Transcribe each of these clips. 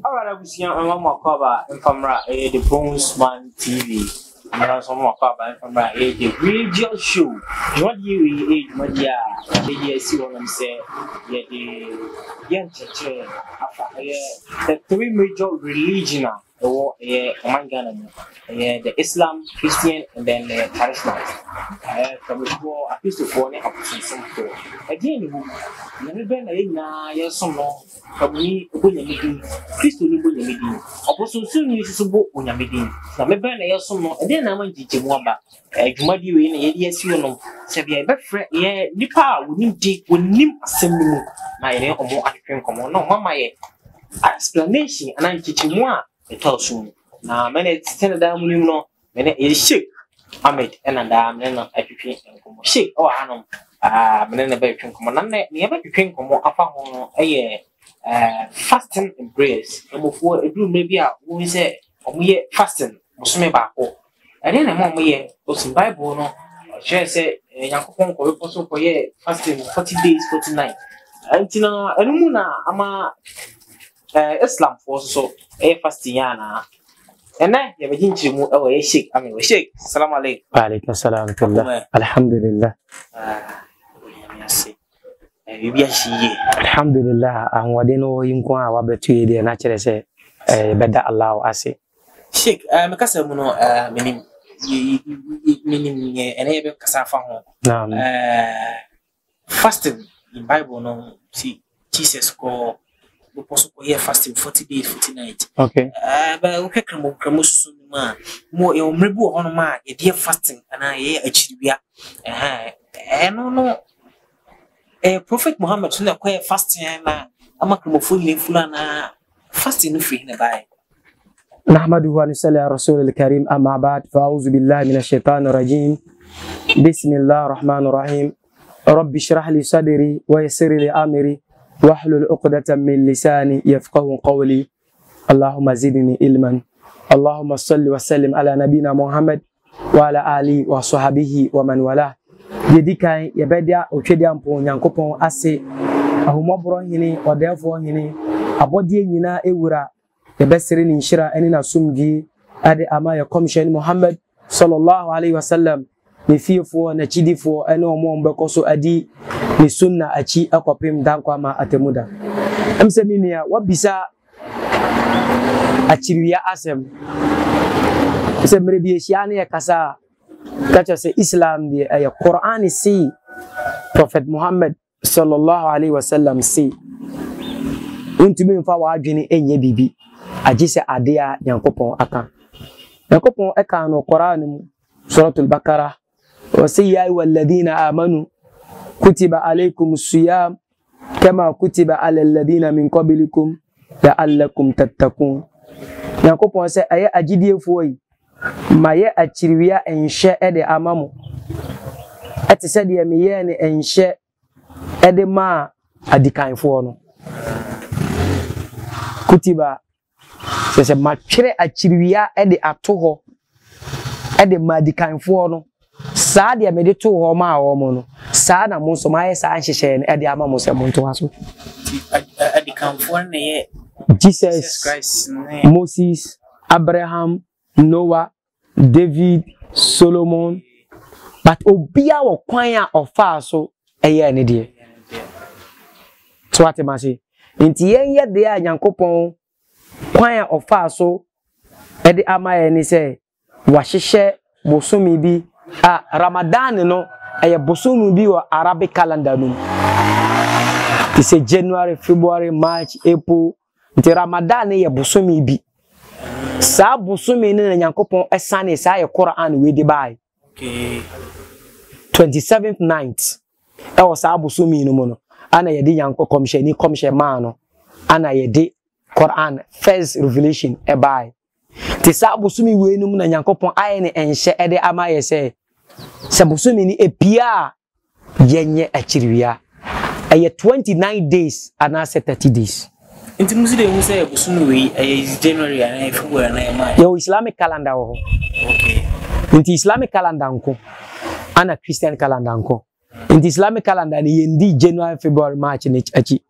Alright abusua mma mo akwaaba mfa mmra ɛyɛ The Bones Man TV mmra nso mo akwaaba mfa mmra ɛyɛ The Religious Show dwumadie wei ɛyɛ dwumadie a yɛde asi hɔnom sɛ yɛde yɛ nkyerɛkyerɛ afa ɛyɛ the three major religion a ɛwɔ ɛyɛ ɔman Ghana mu ɛyɛ the Islam, Christian and then the traditionalist ɛyɛ Kramofoɔ, Akristofoɔ ne Abosonsomfoɔ. Ɛdeɛn na ɛwɔ mu? Nyame bɛn na yɛn nyinaa yɛsom no? Kramoni bɔ Nyame din, Kristoni bɔ Nyame din, Ɔbosonsomni nso so bɔ Onyame din. Nyame bɛn na yɛsom no? Ɛdeɛn na ama nkyekyɛmu aba? Ɛɛ dwumadie wei na yɛde asi hɔ nom sɛ bia yɛbɛfrɛ yɛ nnipa a wɔnim de, wɔnim asɛm no mu na yɛne wɔn atwetwe nkɔmmɔ na wɔn ama yɛ explanation anaa nkyekyɛmu a ɛtɔ so mu. Na mene sɛne daa mu nim no, mene yɛ Sheikh Ahmed ɛna daa mene no atwetwe nkɔmmɔ. Sheikh ɛwɔ hanom, ah, mene no bɛtwetwe nkɔmmɔ. Na nnɛ, nea yɛbɛtwetwe nkɔmmɔ afa ho no ɛyɛ eh, fasting and prayers. Nkramofoɔ, ɛduru mmerɛ bi a wɔhu sɛ wɔyɛ fasting bosome baako. Ɛdeɛn na ɛma wɔyɛ? Because Bible no, ɔkyerɛɛ sɛ eh, Nyankopɔn kɔ bepɔ so kɔyɛɛ fasting 40 days, 40 nights. Nti no, ɛno mu na ama eh, Islamfoɔ nso so ɛyɛ fasting yɛ anaa? Ɛnɛ yɛbɛgye nkyerɛmu ɛwɔ yɛ Sheikh Amin wɔ. Sheikh, salam alaikum. Wa alaikum salam wa Alhamdulillah. Ah, Onyame ase. Eh, biribi ahye yie. Alhamdulillah, ahoɔden no wɔ yi nko a wabɛto yi deɛ na kyerɛ sɛ eh, yɛbɛda Allah ase. Sheikh, eh, me kasa mu no, eh, menim, menim neɛ ɛnɛ yɛbɛkasa afa ho. Naam. Eh, fasting in Bible no, si Jesus kɔ bepɔ so kɔyɛ fasting 40 days, 40 nights. Okay. Eh, bɛ wohwɛ kramo kramo susu no mu a, mo yɛwɔ mmerɛ bi wɔ hɔnom a yɛde yɛ fasting anaa yɛyɛ akyiriwia. Ɛhɛn, ɛno no, eh, Prophet Muhammad so na ɛkɔyɛ fasting na ama kramofoɔ nyina funu anaa fasting no firi he na ɛbaeɛ? نحمده ونصلي على رسول الكريم أما بعد فأعوذ بالله من الشيطان الرجيم بسم الله الرحمن الرحيم رب اشرح لي صدري ويسر لي أمري واحلل عقدة من لساني يفقه قولي اللهم زدني علما اللهم صل وسلم على نبينا محمد وعلى آله وصحبه ومن والاه Deɛ di kan yɛbɛda Otwedeampɔn Onyankopɔn ase ahummɔborɔ hene ɔdɛɛfoɔ hene abɔdeɛ nyinaa wura Yɛbɛsrɛ ne nhyira ne n'asomdwie de ama yɛ Kɔmhyɛni Muhammad sallallahu alaihi wasallam, ne fiefoɔ, n'akyidifoɔ ne wɔn a wɔbɛkɔ so adi ne sunna akyi kɔpem Dankwa Atemmuda. Ɛm sɛ me nua, wabisa akyiriwia asɛm. Sɛ mmerɛ bi yɛhyia ne yɛkasa a, ka kyerɛ sɛ Islam deɛ ɛyɛ Qur'an sei, Prophet Muhammad Sallallahu alaihi wasallam se, Wontumi mfa w'adwene nyɛ biribi agye sɛ adeɛ a Nyankopɔn aka. Nyankopɔn kaa no Qur'aan mu, Suratul Bakara, ɔse, Ya ayyuhalladhina amanu, kutiba alaykum siyam kama kutiba ala alladhina min qablikum la'allakum tattakun. Nyankopɔn sɛ, ɛyɛ agyidiefoɔ yi, Mayɛ akyiriwia nhyɛ de ama mo, te sɛ deɛ meyɛɛ no nhyɛ de maa adikanfoɔ no. Kutiba, kyerɛ sɛ matwerɛ akyiriwia de ato hɔ de ma adikanfoɔ no. Saa deɛ mede too hɔ maa wɔn no, saa na mo nso mayɛ saa nhyehyɛeɛ no de ama mo sɛ montoa so. Adikanfoɔ no na ɛyɛ Jesus, Christ ne Moses, Abraham, Noah, David, Solomon, but obiara wɔ kwan a ɔfaa so ɛyɛɛ ne deɛ. So ate ma se? Nti yɛn yɛ deɛ a Nyankopɔn kwan a ɔfaa so ɛde ama yɛn ne sɛ wɔahyehyɛ bosome bi a Ramadan no ɛyɛ bosome bi wɔ Arabic calendar no mu. Te sɛ January, February, March, April. Nti Ramadan no yɛ bosome bi. Saa bosome no na Nyankopɔn ɛsane saa yɛ Quran wei de bae. 27th night ɛwɔ saa bosome no mu no ana yɛde Nyankopɔn kɔmhyɛni kɔmhyɛ maa no ana yɛde Quran first revelation ɛbae. Nti saa bosome wei no mu na Nyankopɔn ayɛ ne nhyɛ de ama yɛ sɛ, sɛ bosome no epie a, yɛnyɛ akyiriwia. Ɛyɛ 29 days anaasɛ 30 days. Nti mo si de hu sɛ bosome wei ɛyɛ January anaa February anaa March? Yɛwɔ Islamic calendar wɔ hɔ. Okay. Nti Islamic calendar nko, ana Christian calendar nko. Nti Islamic calendar no yɛndi January, February, March no akyi.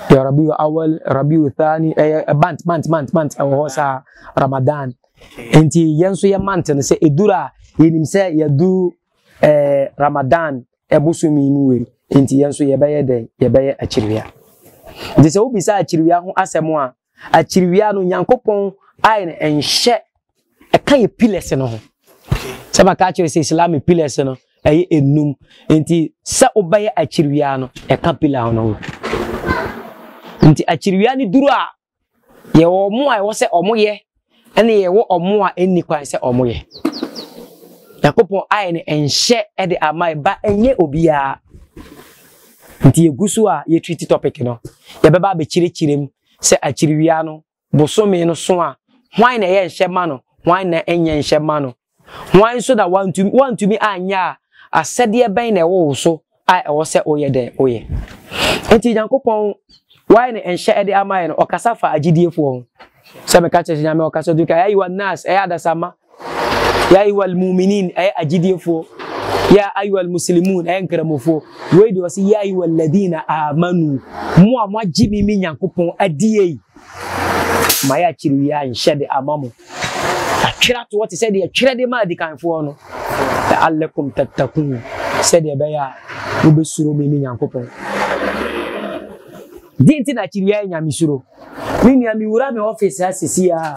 Yɛ Rabiu Awal, Rabiu Thani, ɛyɛ month month month month ɛwɔ hɔ saa Ramadan. Nti yɛn nso yɛ month no sɛ ɛduru a yɛnim sɛ yɛdu ɛɛ Ramadan ɛbosome mu wei nti yɛn nso yɛbɛyɛ dɛn yɛbɛyɛ akyiriwia. Nti sɛ wobisa akyiriwia ho asɛm a Akyiriwia no, Nyankopɔn ayɛ no nhyɛ ɛka yɛ pillars no ho. Sɛ maka akyerɛ sɛ Islamic pillars no ɛyɛ enum nti sɛ wobɛyɛ akyiriwia no ɛka pillar no ho. Nti akyiriwia no duru a yɛwɔ ɔmo a ɛwɔ sɛ ɔmo yɛ ɛne yɛwɔ ɔmo a ɛnni kwan sɛ ɔmo yɛ. Nyankopɔn ayɛ no nhyɛ ɛde ama yɛ ba ɛnyɛ obiara. Nti yɛgu so a yɛtreat topic no yɛbɛba abɛkyerɛkyerɛ mu sɛ akyiriwia no, bosome no so a, hwan na ɛyɛ nhyɛ ma no, hwan na ɛnyɛ nhyɛ ma no? Hwan nso na wantumi, wantumi anyɛ a, asɛdeɛ bɛn na ɛwɔ wo so a ɛwɔ sɛ woyɛ dɛn woyɛ? Nti Nyankopɔn wayɛ no nhyɛ ɛde ama yɛ no, ɔkasa fa agyidiefoɔ ho. Sɛ meka kyerɛ sɛ Nyame ɔkasa du ka, ya ayuha nas, ɛyɛ adasamma. Ya ayuha almuminin, ɛyɛ agyidiefoɔ. Ya ayuha almuslimun, ɛyɛ nkramofoɔ. Wei deɛ ɔse ya ayuha alladhina amanu, mo a moagye me me Nyankopɔn adie yi, mayɛ akyiriwia nhyɛ de ama mo. Atwerɛ atoɔ te sɛ deɛ twerɛ de ma adikanfoɔ no. La'allakum tattakun, sɛdeɛ ɛbɛyɛ a mobɛsuro me me Nyankopɔn. Deɛ nti na akyiriwia yɛ nyamesuro. Me nua me wura me office ha sisi a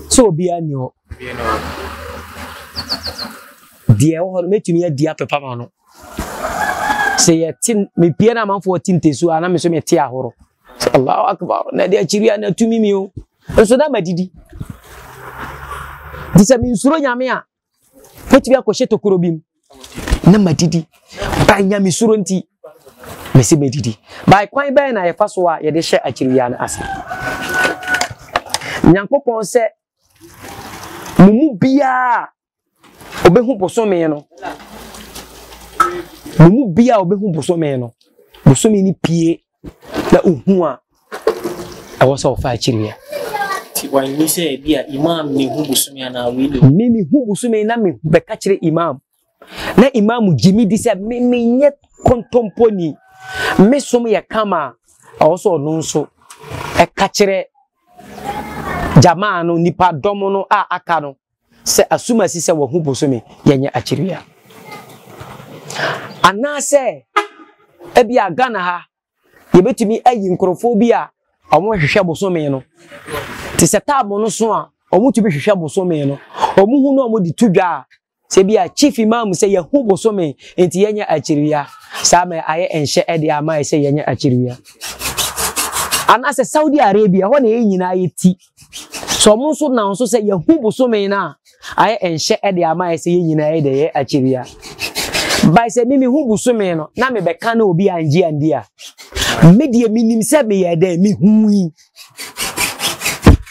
sɛ obiara nni hɔ. Deɛ ɛwɔ hɔ no mɛtumi adi apepa ma no. Sɛ yɛte mepie na amanfoɔ te ntesuo a na me nso mete ahoro. Sɛ Allahu Akbar na ɛde akyiri a na atumi mi o. Nso na madidi. Nti sɛ mensuro Nyame a mɛtumi akɔhyɛ tokuro bi mu na madidi by nyamesuro nti mɛsɛ mɛdidi by kwan bɛn na yɛfa so a yɛde hyɛ akyiriwia no ase nyankopɔn sɛ mo mu biara ɔbɛhu bosome no mo mu biara ɔbɛhu bosome no bosome no pie na ohu a ɛwɔ sɛ ɔfa akyiri a. Nti wanni sɛ ebi a imam na ehu bosome anaa wei na. Me mehu bosome na me bɛka kyerɛ imam na imam gye me di sɛ me menyɛ kontomponi me som yɛ kama a ɛwɔ sɛ ɔno nso ɛka kyerɛ jamaa no nipa dɔm no a aka no sɛ asumasi sɛ wahu bosome yɛnyɛ akyiriwia anaasɛ ebi a Ghana ha yɛbɛtumi ayi nkurɔfoɔ bi a wɔhwehwɛ bosome no te sɛ taabo no so a wɔtumi hwehwɛ bosome no wɔn hu no wɔde to dwa a sɛ bi a chief imam sɛ yɛhu bosome nti yɛnyɛ akyiriwia saa ma ayɛ nhyɛ ɛde ama yɛ sɛ yɛnyɛ akyiriwia anaasɛ Saudi Arabia hɔ na yɛn nyinaa yɛti Sɛ ɔmo nso nam so sɛ yɛhu bosome no a, ayɛ nhyɛ de ama yɛ sɛ yɛn nyinaa yɛ dɛ yɛ akyiriwia. By sɛ me mehu bosome no na mebɛka na obi angye andi a, me deɛ menim sɛ meyɛ dɛ mehui.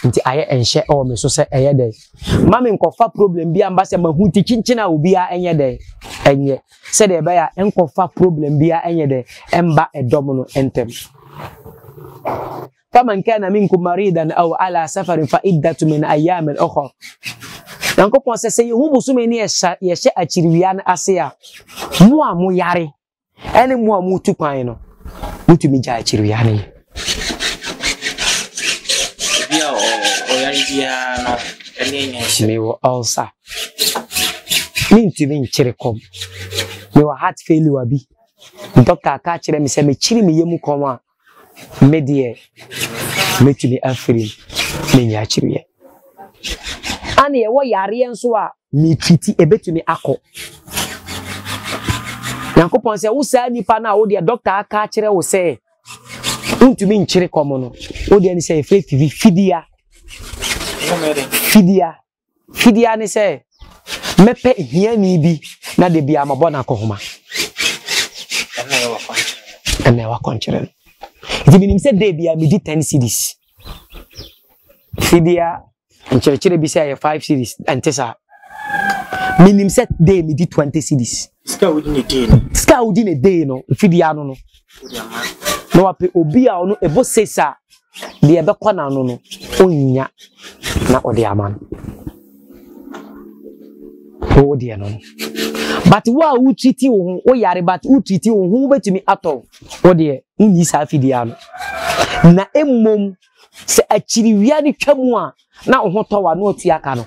Nti ayɛ nhyɛ ɛwɔ me so sɛ ɛyɛ dɛ. Ma me nkɔfa problem bi amba sɛ mahu nti kyenkyen a obiara ɛnyɛ dɛ ɛnyɛ. Sɛdeɛ ɛbɛyɛ a ɛnkɔfa problem biara ɛnyɛ dɛ ɛmba ɛdɔm no ntɛm. Faman kana minkum maridan aw ala safarin fa iddatu min ayamin ukhar. Nyankopɔn sɛ sɛ yɛhu bosome ne yɛhyɛ akyiriwia no ase a, mo a moyare ɛne mo a motu kwan no, motumi gya akyiriwia no yɛ. Obi a ɔyare biara no ɛne anya nhyɛ. Mewɔ ulcer. Mentumi nkyere kɔm. Mewɔ heart failure bi. Doctor aka akyerɛ me sɛ mekyiri me yam kɔm a, Me deɛ, mɛtumi afiri mu, mennya akyiriɛ. Ana ɛwɔ yareɛ nso a metriti ɛbɛtumi akɔ. Nyankopɔn sɛ wo saa nipa no a wo deɛ dɔkta aka akyerɛ wo sɛ wontumi nkyere kɔm no, wo deɛ ne sɛ ɛfiri fidia. Fidia. Fidua ne sɛ mɛpɛ hiani bi na da biara mabɔ no akɔhoma. Ɛna ɛwɔ akɔnkyerɛ no. Nti menim sɛ da biara medi 10 cedis. Fidua nkyerɛkyerɛ bi sɛ ɛyɛ 5 cedis, ɛnte saa. Menim sɛ day medi 20 cedis. Sika a wodi ne day no. Sika a wodi ne day no, fidua no no. Na wapɛ obi a ɔno ɛbɔ sesa Deɛ ɛbɛkɔ n'ano no, ɔnnya na ɔde ama no. Wo deɛ no no. But wo a wotriti wo ho, woyare but wotriti wo ho, wobɛtumi atɔ wo deɛ. Wonyi saa fidie ano. Na mmom sɛ akyiriwia no twa mu a, na wo ho tɔ wa na watua ka no.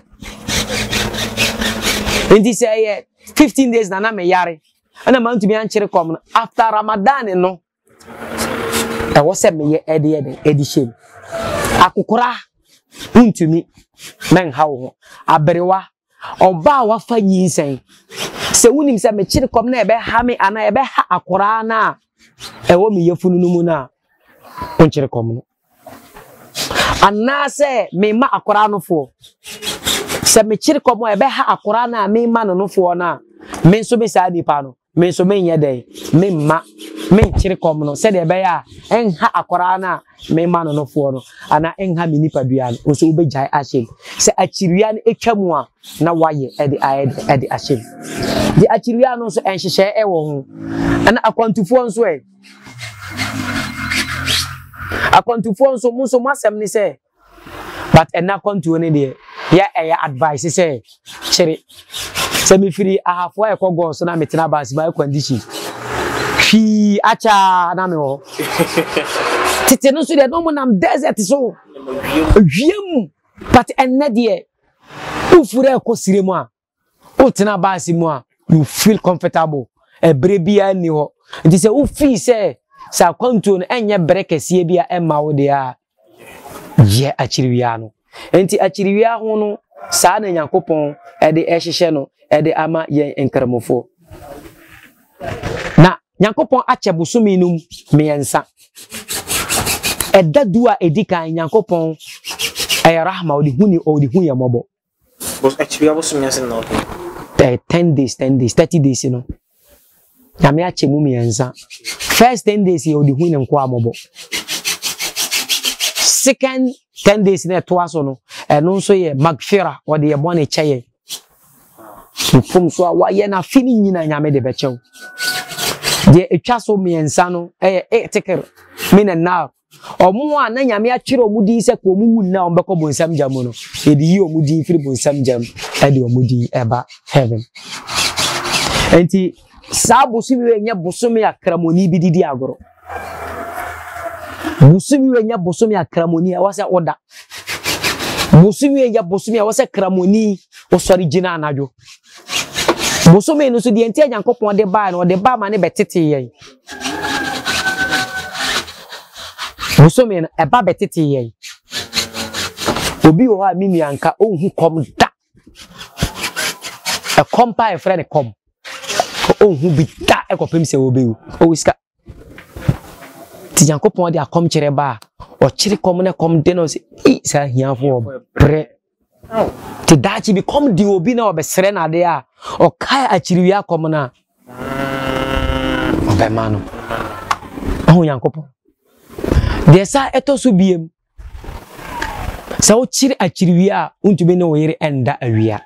Nti sɛ ɛyɛ 15 days na na meyare ɛna mantumi ankyere kɔm no after Ramadan no ɛwɔ sɛ meyɛ ɛde yɛ dɛn ɛde hyɛ mu. Akokora wontumi mɛnha wo ho. Aberewa Ɔbaa a wafa nyinsɛn, sɛ wonim sɛ mekyere kɔm na ɛbɛha me anaa ɛbɛha akoraa no a ɛwɔ me yafunu no mu no a, wonkyere kɔm no. Anaasɛ mema akoraa no foɔ. Sɛ mekyere kɔm a ɛbɛha akoraa no a mema no no foɔ no a, me nso me saa nipa no, Me nso menyɛ dɛn? Memma menkyere kɔm no sɛdeɛ ɛbɛyɛ a ɛnha akwadaa no a mema no nofoɔ no anaa ɛnha me nipadua no. Wo nso wobɛgyae ahyɛ mu. Sɛ akyiriwia no atwa mu a, na woayɛ de ayɛ dɛn? De ahyɛ mu. Deɛ akyiriwia no nso, nhyehyɛeɛ wɔ ho. Ɛna akwantufoɔ nso ɛ? Akwantufoɔ nso, mo nso mo asɛm ne sɛ, But ɛnɛ akwantuo no deɛ yɛ ɛyɛ advice sɛ kyere. Sɛ mefiri Ahafo a ɛkɔ Gɔɔ so na metena bus mu air condition hwii akyɛ na mewɔ hɔ. Tete no nso deɛ na wɔn nam desert so wiem but ɛnɛ deɛ wofiri ɛkɔ sire mu a Wotena baase mu a, you feel comfortable. Ɛbrɛ biara nni hɔ. Nti sɛ wofii sɛ sɛ akwantuo no ɛnyɛ brɛ kɛseɛ bi a ɛmma wo deɛ a, yɛ akyiriwia no. Nti akyiriwia ho no, saa na Nyankopɔn ɛde ɛhyehyɛ no ɛde ama yɛn Nkramofoɔ. Na Nyankopɔn akyɛ bosome no mu mmiɛnsa. Ɛda du a ɛdi kan Nyankopɔn ɛyɛ rahma, ɔde hu ne ɔde hu yɛn mmɔbɔ. Akyiri abosome ase na ɔpɛ. Eh, 10 days, 10 days, 30 days no. Nyame akyɛ mu mmiɛnsa. First 10 days yɛ ɔde hu ne nkoa mmɔbɔ. Second 10 days na ɛtoa so no, ɛno nso yɛ magfira, ɔde yɛ bɔne kyɛ yɛn. Mfomso a wayɛ no afe no nyinaa Nyame de bɛkyɛ wo. Deɛ ɛtwa so mmiɛnsa no ɛyɛ i'tikir min an-nar. Wɔn a na Nyame atwerɛ wɔn din sɛ kɔ wɔn wu nna a wɔbɛkɔ bonsam gya mu no, yɛde yi wɔn din firi bonsam gya mu de wɔn din ɛba heaven. Enti saa bosome wei nyɛ bosome a kramoni bi didi agorɔ. Bosome wei nyɛ bosome a kramoni ɛwɔ sɛ ɔda. Bosome wei nyɛ bosome a ɛwɔ sɛ kramoni ɔsɔre gyina anadwo. Bosome no nso deɛ nti a Nyankopɔn de baa no, ɔde baa ma ne bɛtete yɛn. Bosome no, ɛba bɛtete yɛn. Obi wɔ hɔ a me nua nka ɔnhu kɔm da. Ɛkɔm paa yɛfrɛ no kɔm. Ɔnhu bi da ɛkɔpem sɛ ɔbɛwu. Ɔwɔ sika. Nti Nyankopɔn de akɔmkyerɛ ba a, ɔkyere kɔm na kɔm de no sɛ, ei saa ahiafoɔ brɛ. Nti daakye bi kɔm de obi na ɔbɛsrɛ no adeɛ a, ɔkae akyiriwia kɔm no a, ɔbɛma no. Ɔho Nyankopɔn. Deɛ saa ɛtɔ so biem, sɛ wokyere akyiriwia a, wontumi ne wo yere ɛnda awia.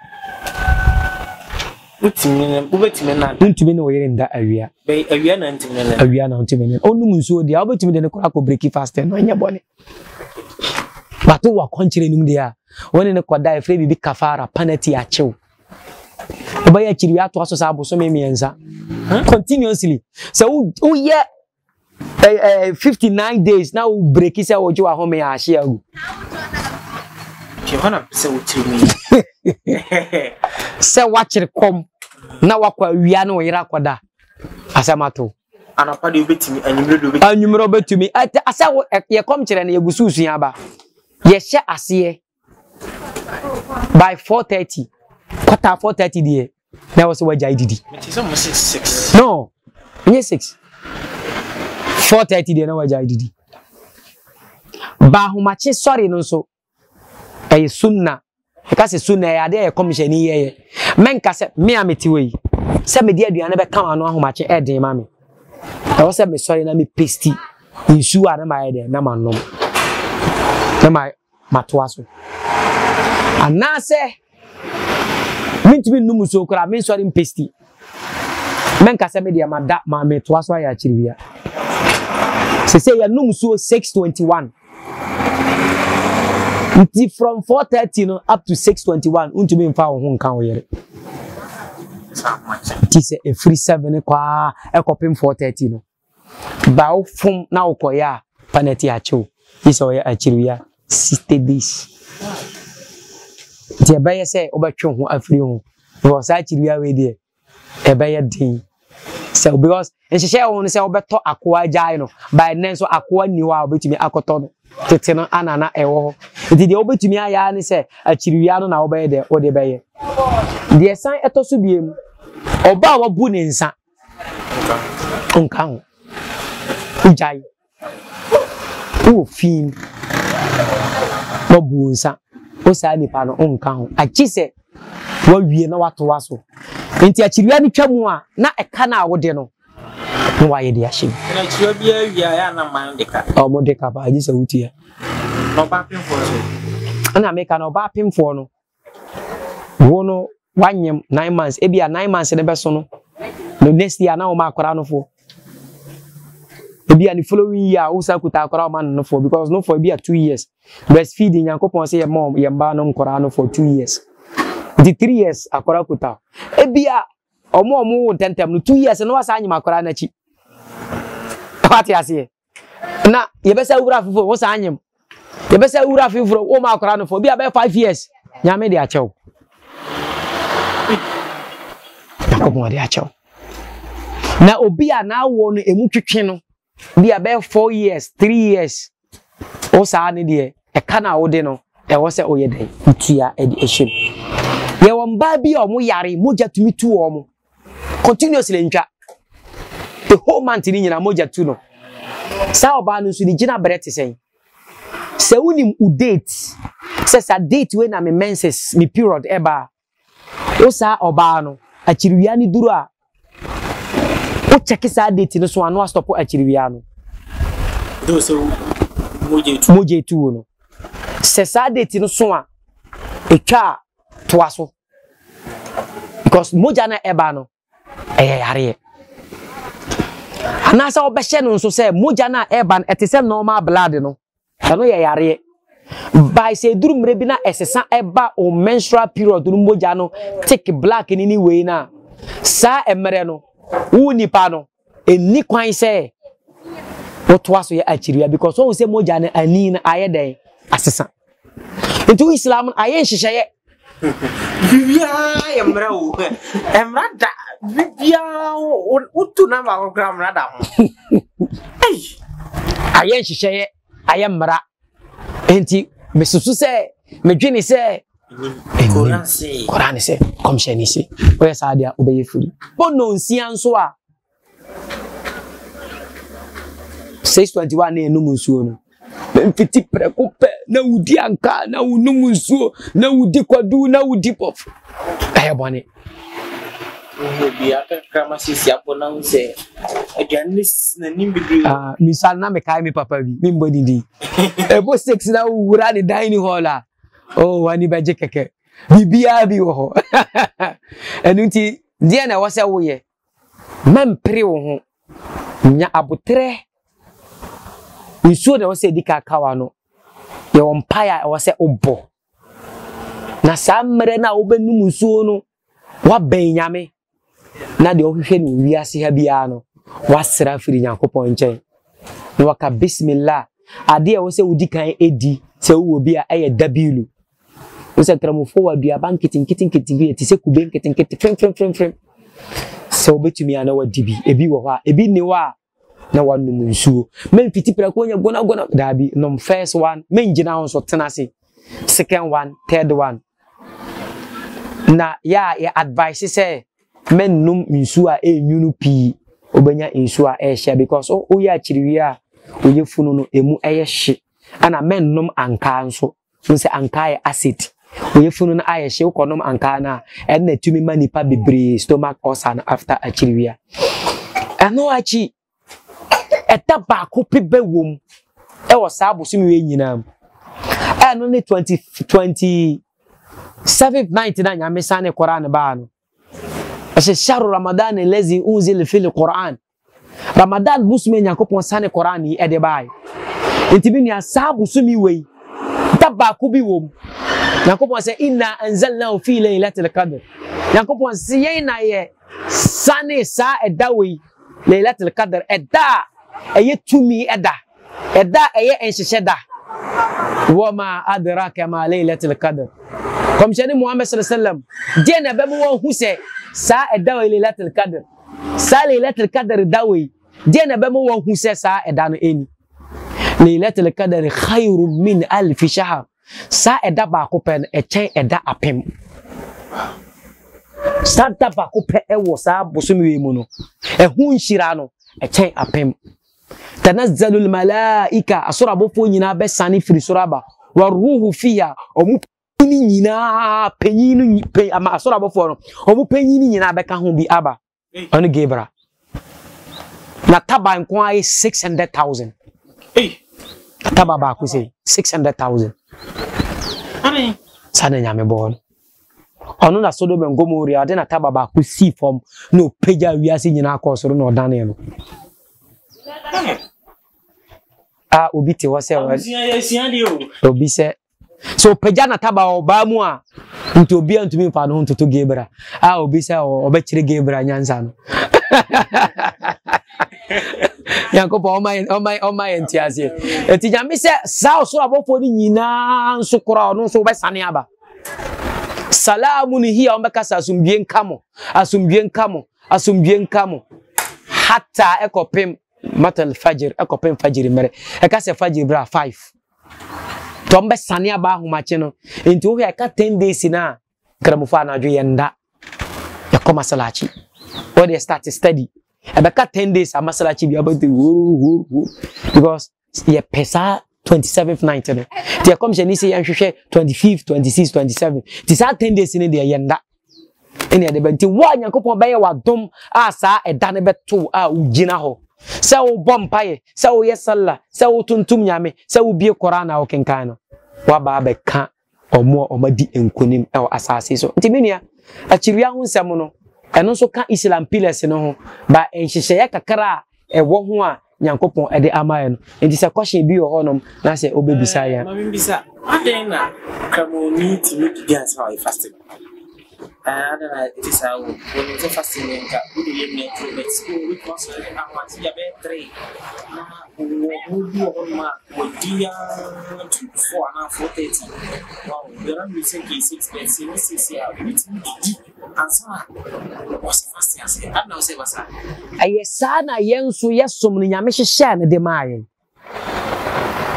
Wontumi ne wo yere nda awia. Awia na ntumi ne. Awia na ntumi ne. Ɔnum nsuo deɛ, wobɛtumi de ne kora akɔ break fast no, ɛnyɛ bɔne. But wɔ akɔnkyerɛ no mu deɛ a, wo ne no kɔda ɛfrɛ biribi kafara, penalty akyew. Wobɛyɛ akyiriwie atoa so saa abosome mmiɛnsa. Continuously. Sɛ woyɛ 59 days na wo breki sɛ wogye w'ahome a ahye agu. Sɛ woakyere kɔm na wakɔ awia ne wo yere akɔda asɛm ato. Anɔpa deɛ wobɛtumi, anwummerɛ deɛ wobɛtumi. Anwummerɛ wobɛtumi. Ɛtɛ asɛ wo yɛ kɔm kyerɛ no yɛgu so sua aba. Yɛhyɛ aseɛ by 4:30 quarter 4:30 deɛ na ɛwɔ sɛ wagyae didi. Mete sɛ mo se 6. No, ɛnyɛ 6. 4:30 deɛ na wagyae didi. Ba ahomakye sɔre no nso ɛyɛ sunna. Ɛka sɛ sunna ɛyɛ adeɛ yɛ kɔmhyɛni yɛyɛ. Mɛnka sɛ me a mete hɔ yi sɛ mede aduane bɛka m'ano ahomakye ɛden ma me. Ɛwɔ sɛ mesɔre na me pesti nsuo a na mayɛ dɛ na manom na ma matoa so. Anaasɛ mentumi nnom nsuo koraa mensɔre mpesti. Mɛnka sɛ me deɛ mada ma metoa so ayɛ akyiriwia. Sese yɛnom nsuo 6:21. Nti from 4:30 no up to 6:21 wontumi mfa wo ho nka wo yere. Nti sɛ ɛfiri 7 kɔ a ɛkɔpem 4:30 no. Ba wo fom na wokɔyɛ a, panɛte akye wo. Gye sɛ ɔyɛ akyiriwia 60 days. Nti ɛbɛyɛ sɛ wobɛtwe wo ho afiri ho. Because saa akyiriwia wei deɛ, ɛbɛyɛ den sɛ because nhyehyɛ wɔ ho no sɛ wobɛtɔ akoa agyae no by nnɛ nso akoa nni hɔ a wobɛtumi akɔtɔ no tete no ana na ɛwɔ hɔ nti deɛ wobɛtumi ayɛ ara ne sɛ akyiriwia no na wobɛyɛ deɛ wode bɛyɛ deɛ san ɛtɔ so biem ɔba a wabu ne nsa nka ho wogyae Wowɔ fi mu na ɔbu wo nsa, wo saa nipa no nka ho. Agye sɛ wawie na watoa so. Nti akyiriwia no twa mu a, na ɛka no a wode no, na wayɛ de ahyɛ mu. Na akyiriwia biara wie a, ɛyɛ a na man de ka. Ɔmo de ka paa, gye sɛ wotua. Na ɔbaa pemfoɔ nso? Ɛna meka no, ɔbaa pemfoɔ no, Wo no wanyem 9 months, ebia 9 months ne bɛso no, no next year na wɔma akwadaa no foɔ. Ebia ne following year a wosan kuta akwadaa wɔma no no foɔ because no for ebia 2 years. Breastfeeding Nyankopɔn sɛ yɛma yɛn mmaa no nkwadaa no for 2 years. Nti 3 years akwadaa kuta. Ebia ɔmo a ɔmo wo ntɛntɛm no 2 years no wasan anyem akwadaa n'akyi. Wate aseɛ? Na yɛbɛsɛ wura foforɔ wo san anyem. Yɛbɛsɛ wura foforɔ wo ma akwadaa no fo. Ebia bɛyɛ 5 years. Nyame de akyɛw. Nyankopɔn de akyɛw. Na obi a n'awoɔ no emu twetwe no bi a bɛyɛ 4 years, 3 years, wo saa ne deɛ ɛka na wode no ɛwɔ sɛ woyɛ dɛn wotua de ɛhyɛ mu. Yɛwɔ mbaa bi a wɔn yare mogya tumi tu wɔn continuously ntwa the whole month ne nyinaa mogya tu no. Saa ɔbaa no nso ne gyina brɛ te sɛn? Sɛ wonim wo date sɛ sa date wei na me menses me period ɛba a, wo saa ɔbaa no akyiriwia no duru a wo kyɛke saa date no so a na wastɔpo akyiriwia no. Mogya etu wo no. Sɛ saa date no so a etwa a toa so because mogya no ɛba no ɛyɛ yareɛ. Anaasɛ wobɛhyɛ no nso sɛ mogya no a ɛba no ɛte sɛ normal blood no, ɛno yɛ yareɛ. By sɛ ɛduru mmerɛ bi na ɛsesa ɛba o menstrual period no mogya no thick black ne ne wei no a, saa mmerɛ no wo nipa no ɛnni kwan sɛ wotoa so yɛ akyiriwia because wohu sɛ mogya no ani no ayɛ dɛn asesa. Nti wo Islam no ayɛ nhyehyɛeɛ. Biribiara yɛ mmara o. Mmara da biribiara wotu na baako koraa mmara da ho. Ayɛ nhyehyɛeɛ, ayɛ mmara. Nti mesusu sɛ medwene sɛ ɛnim. Koran sɛ kɔmhyɛni se woyɛ saa deɛ a wobɛyɛ firi. Bɔ nnɔnsia nso a 6:21 na ɛnum nsuo no. Mfiti prɛko pɛ na wodi anka na wonum nsuo na wodi kwadu na wodi pɔf. Ɛyɛ bɔne. Ah, misa na mekae me papa bi, membɔ didi. Ɛbɔ 6 na wowura ne dining hall a, oh, w'ani bɛgye kɛkɛ. Biribiara bi wɔ hɔ. Ɛno nti, deɛ na ɛwɔ sɛ woyɛ, mɛmpere wo ho. Nya aboterɛ. Nsuo na ɛwɔ sɛ ɛdi ka kawa no. Yɛwɔ mpaeɛ a ɛwɔ sɛ wobɔ. Na saa mmerɛ no a wobɛnum nsuo no, woabɛn Nyame. Na deɛ wohwehwɛ no wiase ha biara no, woasra afiri Nyankopɔn nkyɛn. Na waka bismillah. Adeɛ a ɛwɔ sɛ wodi kan di sɛ wowɔ bi a ɛyɛ dabilu. Wo sɛ nkramofoɔ wɔ aduaba nketenkete nketenkete te sɛ kube nketenkete fremfremfremfrem. Sɛ wobɛtumi a na wadi bi. Ebi wɔ hɔ a, ebi nni hɔ a na wanom nsuo. Memfiti prɛko nyɛ gɔnagɔna. Daabi, nom first one. Mengyina ho nso, tena ase. Second one, third one. Na yɛ a yɛ advice sɛ mɛnnom nsuo a ɛnwunu pii. Wobɛnya nsuo a ɛhyɛ because woyɛ akyiriwie a woyɛ funu no emu ɛyɛ hye. Ɛna mɛnnom ankaa nso. Wohu sɛ ankaa yɛ acid. Wo yafunu no ayɛ hye, wokɔnom ankaa no a, ɛno na ɛtumi ma nipa bebree stomach ulcer no after akyiriwia. Ɛno akyi, ɛda baako pe bɛwɔ mu ɛwɔ saa bosome wei nyinaa mu. Ɛno ne 20, 27th night na Nyame sane Koran baa no. Ɛhyɛ shahru Ramadan allazi unzila fil Quran. Ramadan bosome Nyankopɔn sane Quran yi ɛde bae. Nti me nua saa bosome wei da baako bi wom. Nyankopɔn sɛ inna anzalnahu fi laylatil qadr. Nyankopɔn sɛ yɛn na yɛ sane saa ɛda wei laylatil qadr ɛda a a ɛyɛ tumi da, ɛda a ɛyɛ nhyehyɛ da. Wama adraka ma Laylatul Qadr. Kɔmhyɛni Muhammad sallallahu alaihi wasallam, deɛ na ɛbɛma wɔahu sɛ saa ɛda wɔ Laylatul Qadr. Saa Laylatul Qadr da wei, deɛ na ɛbɛma wɔahu sɛ saa ɛda no ɛni. Laylatul Qadr khayrun min alfi shahr. Saa ɛda baako pɛ no, ɛkyɛn ɛda apem. Saa da baako pɛ ɛwɔ saa bosome wei mu no, ɛho nhyira no, ɛkyɛn apem. Tanazzalul malaika, asoro abɔfoɔ nyinaa bɛsane firi soro aba. Waruhu fiha, ɔmo panyin nyinaa, panyin no, ama asoro abɔfoɔ no, ɔmo panyin nyinaa bɛka ho bi aba. Ɔne Gabriel. Na taba nko ara yɛ 600,000. Taba baako sɛ 600,000. Saa na Nyame bɔɔ no. Ɔno na Sodom and Gomorrah ɔde na taba baako sii fam na ɔpagya wiase nyinaa kɔɔ soro na ɔdanee no. A obi te hɔ sɛ obi sɛ Sɛ ɔpagya n'ataba wɔ ɔbaa mu a, nti obiara ntumi mfa ne ho ntoto Gabriel a obi sɛ ɔbɛkyerɛ Gabriel nyansa no. Nyankopɔn ɔma yɛn ɔma ɔma yɛn nte aseɛ. Eti Nyame sɛ saa ɔsoro abɔfoɔ no nyinaa nso koraa ɔno nso ɔbɛsane aba. Salamun hiya wɔn bɛka sɛ asomdwie nka mo, asomdwie nka mo, asomdwie nka mo. Hatta ɛkɔpem matal fajr ɛkɔpem fajr mmerɛ. Ɛka sɛ fajr berɛ a 5. Nti wɔn bɛsane aba ahomakye no. Nti wohwɛ a ɛka 10 days no a, Nkramofo anadwo yɛn nda. Yɛkɔ masalakyi. Wɔde yɛ start study. Ɛbɛka 10 days a masalakyi bi abɛte huru huru because yɛpɛ saa 27th night no. Nti ɛkɔmhyɛ ni sɛ yɛnhwehwɛ 25th, 26th, 27th. Nti saa 10 days no deɛ yɛn nda. Ɛne ɛde bɛ nti wo a Nyankopɔn bɛyɛ w'adom a saa ɛda no bɛto a wogyina hɔ sɛ wobɔ mpaeɛ, sɛ woyɛ salla, sɛ wotontom Nyame, sɛ wobie Qur'aan a wokenkan no, woaba abɛka wɔn a wɔadi nkonim wɔ asase so. Nti me nua, akyiriwia ho nsɛm no, ɛno nso ka Islam pillars no ho, ba nhyehyɛeɛ kakra a ɛwɔ ho a Nyankopɔn de ama yɛn no. Nti sɛ question bi wɔ hɔnom na sɛ wobɛbisa yɛn. Ma membisa, adɛn na Kramoni tumi didi ansa na wayɛ fasting? Ah, adɛn na ɛte saa o? Wɔnim sɛ fasting deɛ nka wode yam na ɛturo but o wobɛtumi asɔre ahomakye bi abɛyɛ 3 na wɔ mu bi wɔ hɔnom a wɔdi ara to 4 anaa 4:30. Wow, deɛ na menim sɛ nka 6 but sɛ ɛnyɛ 6 a wobɛtumi didi Ɛyɛ saa na yɛn nso yɛsom no Nyame hyehyɛɛ no de maa yɛn.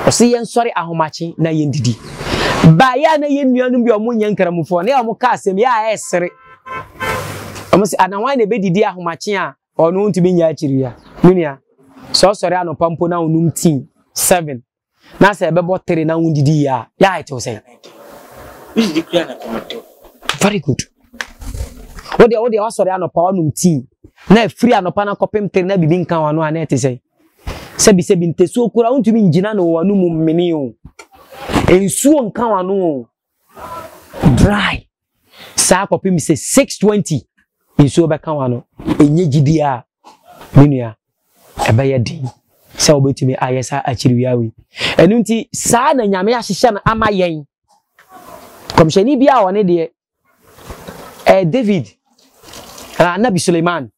Ɔse yɛnsɔre ahomakye na yɛndidi. Baeɛ a na yɛn nuanom bi a wɔn nyɛ nkramofoɔ na wɔn ka asɛm yɛ a ɛsere. Wɔn se ana hwan na ɛbɛdidi ahomakye a ɔno ntumi nyɛ akyiri a. Me nua, sɛ ɔsɔre anɔpa mpo na ɔnom tea 7 na sɛ ɛbɛbɔ tere na wondidi yie a, yɛ a ɛtew sɛn? Wodidi kura na kɔm de. Very good. Wodeɛ wodeɛ wasɔre anɔpa wanom tii na afiri anɔpa na kɔpem tere na biribi nka wano a na ɛte sɛn? Sɛbi sɛbi ntasuo kura wontumi ngyina no wɔ wano mu mmene o. Nsuo nka wano o. Dry. Saa kɔpem sɛ 6:20 nsuo bɛka wano. Ɛnyɛ gyidie a me nua ɛbɛyɛ den sɛ wobɛtumi ayɛ saa akyiriwia wei. Ɛno nti, saa na Nyame ahyehyɛ no ama yɛn. Kɔmhyɛni bi a ɔne deɛ, ɛyɛ David, anaa Nabi Suleiman,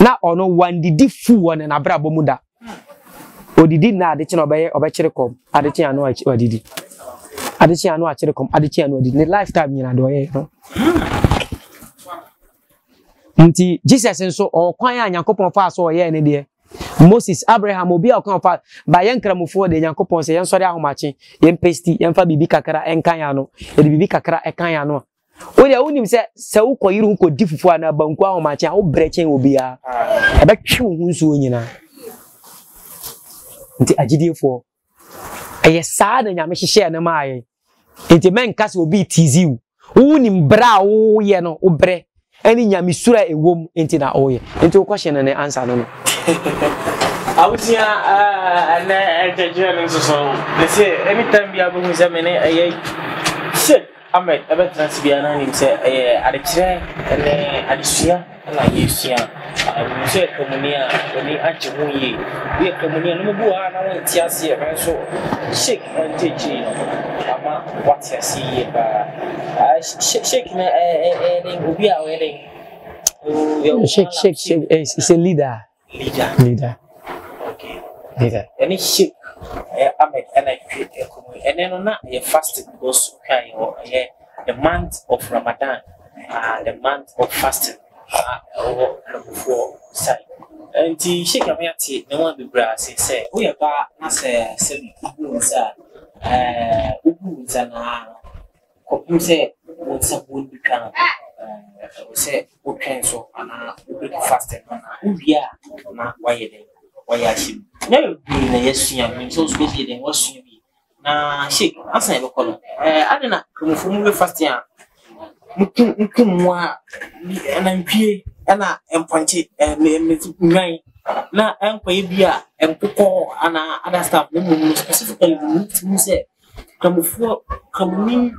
na ɔno wandidi fu wɔ ne n'abrabɔ mu da. Odidi na adekye na ɔbɛyɛ ɔbɛkyere kɔm, adekye ano wadidi. Adekye ano akyere kɔm, adekye ano adidi. Ne lifetime nyina deɛ ɔyɛ no. Nti Jesus nso ɔwɔ kwan a Nyankopɔn faa so ɔyɛɛ ne deɛ. Moses, Abraham, obi a ɔka ɔfa ba yɛn nkramofoɔ deɛ Nyankopɔn sɛ yɛnsɔre ahomakye, yɛn pesti, yɛmfa biribi kakra ɛnka yɛn ano, yɛde biribi kakra ɛka yɛn ano a. Wo deɛ wonim sɛ sɛ wokɔ yere ho kɔdi fufuo anaa banku ahomakye a wobrɛ kyɛn obiara. Ɛbɛtwe wo ho nsuo nyinaa. Nti agyidiefoɔ, Ɛyɛ saa na Nyame hyehyɛɛ no maa yɛn. Nti mɛnka sɛ obi retizi wo. Wonim brɛ a woyɛ no, wo brɛ ɛne Nyamesuro a ɛwɔ mu nti na woyɛ. Nti wo question no ne answer no no. Abusua ɛnɛ nkyerɛkyerɛ no nso so ne sɛ anytime bi a wobɛhu sɛ me ne ɛyɛ Sheikh Ahmed ɛbɛtena ase biara na nim sɛ ɛyɛ adekyerɛ ne adesua na yɛresua. Menim sɛ Kramoni a w'ani agye ho yie. Woyɛ Kramoni a nneɛma bi wɔ hɔ a na wonte aseɛ nanso Sheikh nkyerɛkyerɛ no ama woate aseɛ yie paa. Sheikh no ɛyɛ dɛn obi a ɔyɛ dɛn? Sheikh Sheikh Sheikh is a leader. Leader. Leader. Ɛne Sheikh ɛyɛ Ahmed ɛna ɛtwe nkɔmmɔ yi. Ɛnɛ no na ɛyɛ fasting because wohwɛ a yɛwɔ ɛyɛ the month of Ramadan, ah, the month of fasting a ɛwɔ Nkramofoɔ side. Nti Sheikh ama yɛate nneɛma bebree ase sɛ woyɛ baa na sɛ sɛbi wobu wo nsa a, ɛɛ wobu wo nsa no ara kɔpem sɛ wo nsa buo no bɛtwa no, ɛwɔ sɛ wotwɛn so anaa wo break fasting no anaa wowie a na woayɛ dɛn woayɛ ahyɛ mu. Nneɛma bebree na yɛasua, menim sɛ wo nso wobɛyɛ dɛn woasua bi. Na Sheik, ansa na yɛbɛkɔ no, ɛɛ adɛn na Kramofoɔ mu yɛ fasting a mokum mokum mmoa bi nantwie ɛna mpɔnkye ɛɛ nnwan na ɛnkɔyɛ bi a nkokɔ anaa other stuff na mmom no specifically no motumi sɛ Kramofoɔ, Kramoni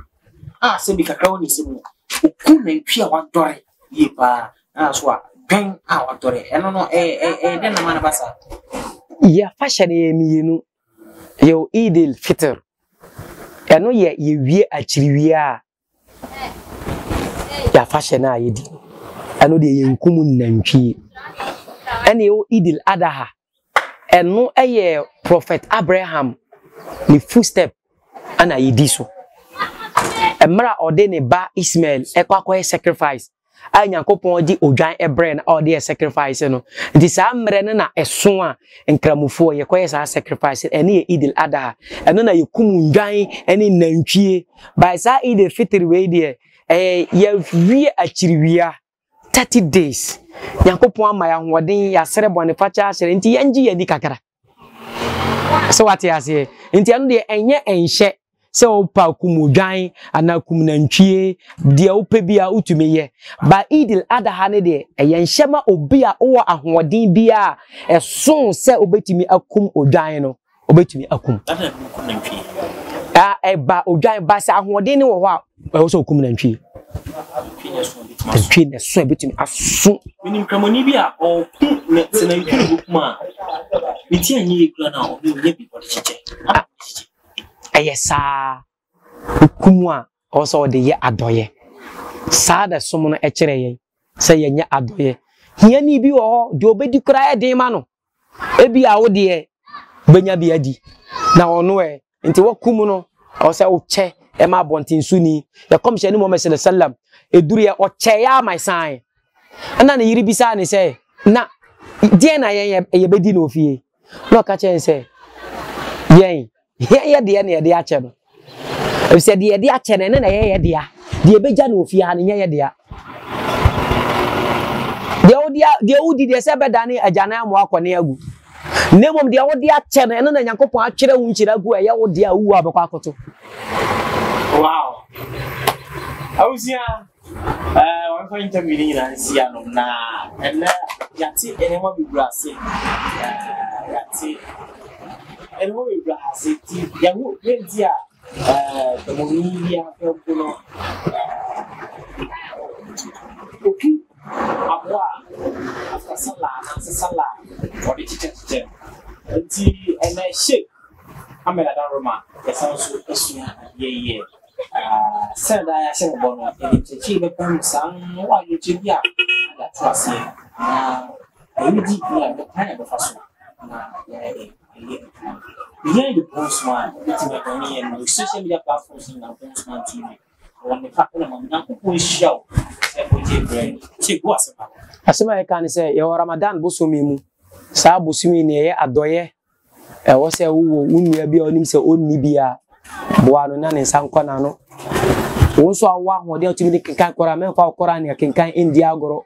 a sɛbi kakra wɔ ne nsam no, ɔku nantwi a wadɔre yie paa na nso a dwan a wadɔre. Ɛno no, ɛyɛ ɛyɛ dɛn na ɛma no ba saa? Yɛ afahyɛ no yɛ mmienu. Yɛwɔ Eid el-Fitr. Ɛno yɛ yɛwie akyiriwie a yɛ afahyɛ no a yɛdi no. Ɛno deɛ yɛnkum nantwie. Ɛna yɛwɔ Eid el-Adha. Ɛno yɛ Prophet Abraham ne footstep na yɛdi so. Mmerɛ a ɔde ne ba Ismael ɛkɔ akɔyɛ sacrifice a Nyankopɔn de odwan brɛ no a ɔde yɛ sacrifice no. Nti saa mmerɛ no na ɛso a Nkramofoɔ yɛkɔyɛ saa sacrifice no, ɛno yɛ Eid al-Adha. Ɛno na yɛkum ndwan ne nantwie. By saa Eid al-Fitr wei deɛ, ɛyɛ yɛwie akyiriwia. 30 days Nyankopɔn ama yɛ ahoɔden yɛasrɛ bɔnefakyɛ ahyerɛ nti yɛngye yɛn ani kakra sɛ wate aseɛ nti ɛno deɛ ɛnyɛ ɛnhyɛ sɛ wopa kum odwan anaa kum nantwie deɛ wopɛ bi a wotumi yɛ ba idil adaha ne deɛ ɛyɛ nhyɛ ma obi a wowɔ ahoɔden bi a ɛso sɛ wobɛtumi akum odwan no wobɛtumi akum. Ɛba odwan ba sɛ ahoɔden ne wɔ hɔ a ɛwɔ sɛ okum nantwie. Nantwie na ɛso a ɛbɛtumi aso. Menim kramoni bi a ɔku ne sɛ nantwie na ɔkum a ne ti anyɛ yie kura no a ɔno ɔnyɛ bi ɔde kyekyɛ. Ɛyɛ saa okum a ɔwɔ sɛ ɔde yɛ adɔyɛ. Saa na som no kyerɛ yɛn sɛ yɛnyɛ adɔyɛ. Hiani bi wɔ hɔ deɛ ɔbɛdi koraa yɛ den ma no. Ebia wo deɛ wobɛnya bi adi, na ɔno ɛ, nti wakum no, ɔwɔ sɛ wokyɛ ɛma abɔntensoni. Yɛ kɔmhyɛni Muhammad sallallahu alaihi wasallam, ɛduru yɛ ɔkyɛeɛ ama ɛsan. Ɛna ne yere bisaa ne sɛ, na deɛn na yɛn yɛbɛdi no ofie? Na ɔka kyerɛ ne sɛ, yɛn Yɛn yɛ deɛ na yɛde akyɛ no. Efisɛ deɛ yɛde akyɛ no, ɛno na ɛyɛ yɛ dea. Deɛ ɛbɛgya no ofie ha no, nyɛ yɛ dea. Deɛ wode deɛ wodi deɛ sɛ ɛbɛdane agyanan amoa akɔ ne agu. Na mmom deɛ wode akyɛ no, ɛno na Nyankopɔn atwerɛ wo nhyira agu a ɛyɛ wo dea a wowu a wobɛkɔ akɔto. Wow. Abusua, ɛɛ wɔmfa interview no nyinaa nsi anom na ɛnɛ yɛate nneɛma bebree ase. Ɛɛ yɛate nneɛma bebree ase nti yɛho yɛnti a ɛɛ dɛmɔni bi afɛ mpo no otu aboa a after sala anaasɛ sala a wɔde kyekyɛkyekyɛ nti ɛnɛ Sheikh Ahmed Adaroma yɛsan nso asua adeɛ yie. Sɛ daa yɛahyɛ mo bɔ no, yɛde nkyerɛkyerɛ bɛbrɛ mo saa no wɔ adwenkyerɛ bi a yɛde ato aseɛ na yɛredi ne a kwan a yɛbɛfa so na yɛayɛ dɛ yɛyɛ adwuma. Yɛn de Bonsman wobɛtumi adwane yɛn wɔ social media platforms nyinaa Bonsman TV. Wɔ ne pa na ma Nyankopɔn nhyira wo sɛ wogye berɛ tie gu asɛm pa. Asɛm a yɛka ne sɛ yɛwɔ Ramadan bosome mu. Saa bosome yi na ɛyɛ adɔeɛ Ɛwɔ sɛ wowɔ wo nua bi a wonim sɛ ɔnni bi a, boa no na ne nsa nkɔ n'ano. Wo nso a wowɔ ahoɔden a wotumi de kenkan Koran, mɛmfa wo Koran ne akenkan ndi agorɔ.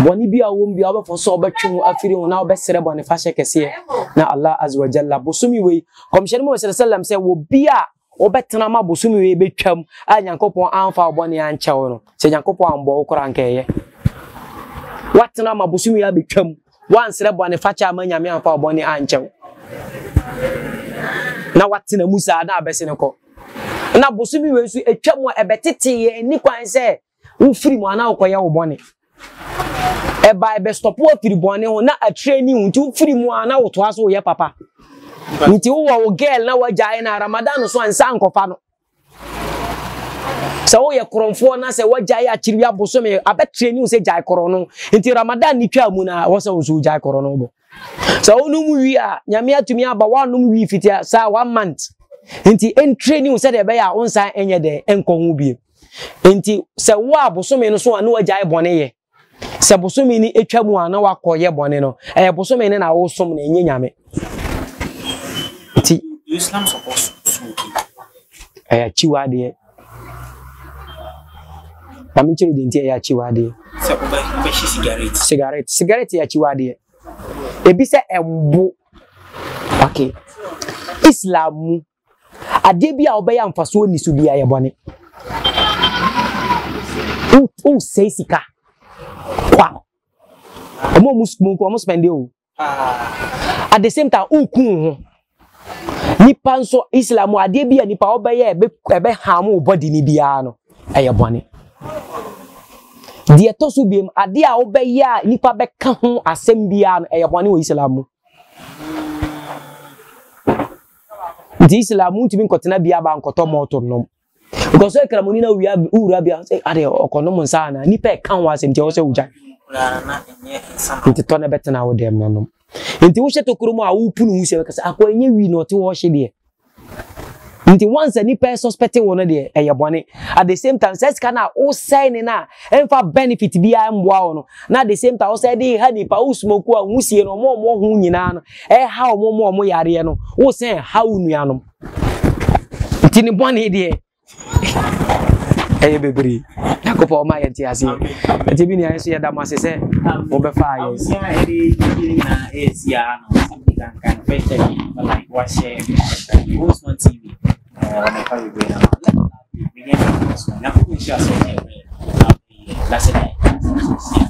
Bɔne bi a wowɔ mu bi a wobɛfɔ so a wobɛtwe ho afiri ho na wobɛsrɛ bɔnefahyɛ kɛseɛ na Allah Azza wa Jalla. Bosome wei, Kɔmhyɛni Muhammad sallallahu alaihi wasallam sɛ wɔ bi a wobɛtena ma bosome wei bɛtwam a Nyankopɔn amfa wo bɔne ankyɛ wo no, sɛ Nyankopɔn ambɔ wo koraa anka ɛyɛ. Woatena ma bosome wei abɛtwam, woansrɛ bɔne fakyɛ ama Nyame amfa wo bɔne ankyɛ wo. Na woatena mu saa na abɛsene kɔ. Na bosome wei nso ɛtwam a ɛbɛtete yɛn ani kwan sɛ wofiri mu anaa wokɔyɛ wo bɔne. Ɛba ɛbɛstɔpo afiri bɔne ho na atrɛni wo nti wofiri mu a na wotoa so woyɛ papa. Nti wowɔ wo girl na wagyae na Ramadan so ansa nkɔfa no. Sɛ woyɛ korɔmfoɔ na sɛ woagyae akyiri abosome abɛtrɛ ne wo sɛ gyae korɔ no. Nti Ramadan ne twaa mu na ɛwɔ sɛ wo nso wogyae korɔ no bɔ. Sɛ wonom wie a, Nyame atumi aba woanom wie fiti saa one month. Nti ɛntrɛ ne wo sɛdeɛ ɛbɛyɛ a wonsan ɛnyɛ dɛn ɛnkɔ ho bio. Nti sɛ wo a bosome no so a na woagyae bɔne yɛ. Sɛ bosome no atwa mu a na wakɔyɛ bɔne no, ɛyɛ bosome no na wosom no, ɛnyɛ Nyame. Nti Islam support smoking. Ɛyɛ akyiwadeɛ. Maame nkyerɛ deɛ nti ɛyɛ akyiwadeɛ. Sɛ wobɛhye sigaret. Sigaret, sigaret yɛ akyiwadeɛ. Ebi sɛ ɛmbo. Okay. Islam mu Adeɛ bi a wobɛyɛ a mfasoɔ nni so biara yɛ bɔne. Wosɛe sika kwa. Ɔmo a ɔmo smoke, ɔmo spɛnde o. At the same time, woku wo ho. Nipa nso, Islam mu adeɛ bi a nipa wobɛyɛ ɛbɛ ɛbɛ harm wo body ni biara no, ɛyɛ bɔne. Deɛ ɛtɔ so biem, adeɛ a wobɛyɛ a nipa bɛka ho asɛm biara no, ɛyɛ bɔne wɔ Islam mu. Nti Islam wontumi nkɔtena bia ba nkɔtɔ mɔɔto nnom. Because sɛ kramoni na wia wura bia sɛ ade ɔkɔnom nsa ana nipa ɛka ho asɛm nti ɛwɔ sɛ wogya. Nti tɔ na bɛtena wo dɛm na nom. Nti wohyɛ tokuro mu a wopu ne ho sɛ bɛka sɛ akɔ ɛnyɛ wi na ɔte hɔ hye deɛ. Nti once a nipa suspect wo no deɛ ɛyɛ bɔne. At the same time sɛ sika no a wosɛe ne no a ɛmfa benefit biara mboa wo no na at the same time wosɛe de ha nipa wo smoke a nwusie no ɔmo ɔmo ho nyinaa no ɛha ɔmo ɔmo ɔmo yareɛ no wosɛn ha wo nuanom. Nti ne bɔne deɛ ɛyɛ bebree. Nyankopɔn ɔma yɛn te aseɛ. Nti bi nua nso yɛda mo ase sɛ mobɛfaa yɛn. Abusua a ɛde dwumadie no nyinaa ɛresi aha no sɛ mede kankan no first time yi like wahyɛ Boseman TV wɔmɛfa bebree na ma menyɛ ne so Nyankopɔn nhyira sɛ ɔgye mmerɛ na ɔbɛyɛ na sɛ na ɛyɛ.